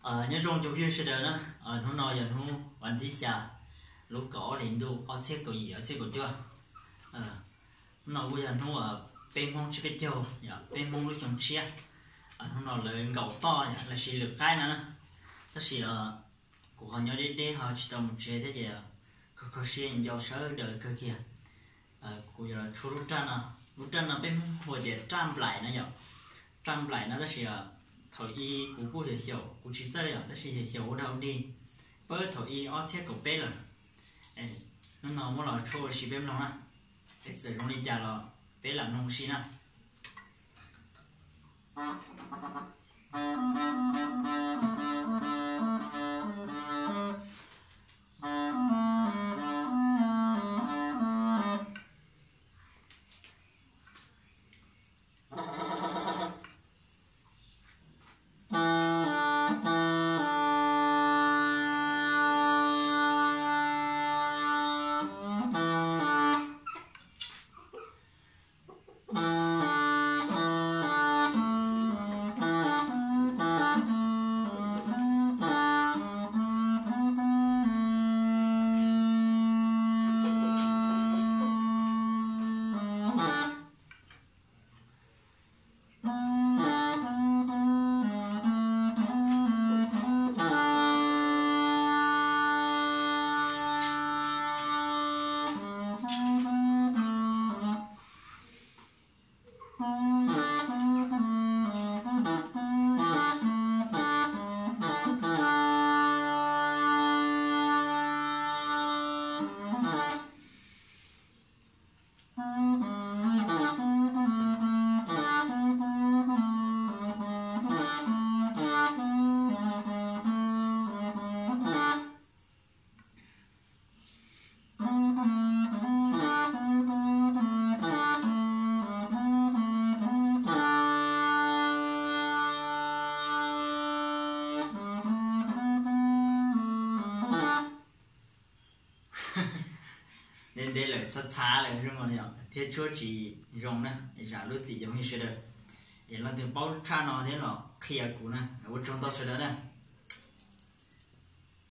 Nyob zoo cov phooj ywg sawv daws na, hnub no yog hnub vas thib xya, lub kaum ob hlis ntuj ob txhiab kaum yim ob txhiab kaum cuaj. Hnub no kuj yog hnub peb Hmoob tsib peb caug, peb Hmoob lub xyoo tshiab. Hnub no lawv nkaum toj los sis lwm qaib no na. Tab sis kuv ho nyob deb deb ho tsis tau mus tsev thiab ces kho kho siab ncau sawv daws kawg kiag. Kuv yuav los tshuab lub raj no. Lub raj no peb Hmoob hu tias raj nplaim no yom. Raj nplaim no tab sis thaum i kuv kuj xyaum xyaum, kuv tsis txawj yom, tab sis xyaum xyaum ua dog ua dig pab thaum i ob txhiab kaum peb lawm. Hnub no muab los tshuab ua si peb mloog na, es txawm zoo li cas los peb lam mloog ua si na. Ntev ntev lawm, txhav txhav lawm thiab tshuab tsis zoo na, zam lub txim cov phooj ywg sawv daws. Es leej twg paub lub raj no thiab los qhia kuv na. Ua tsaug ntau sawv daws na.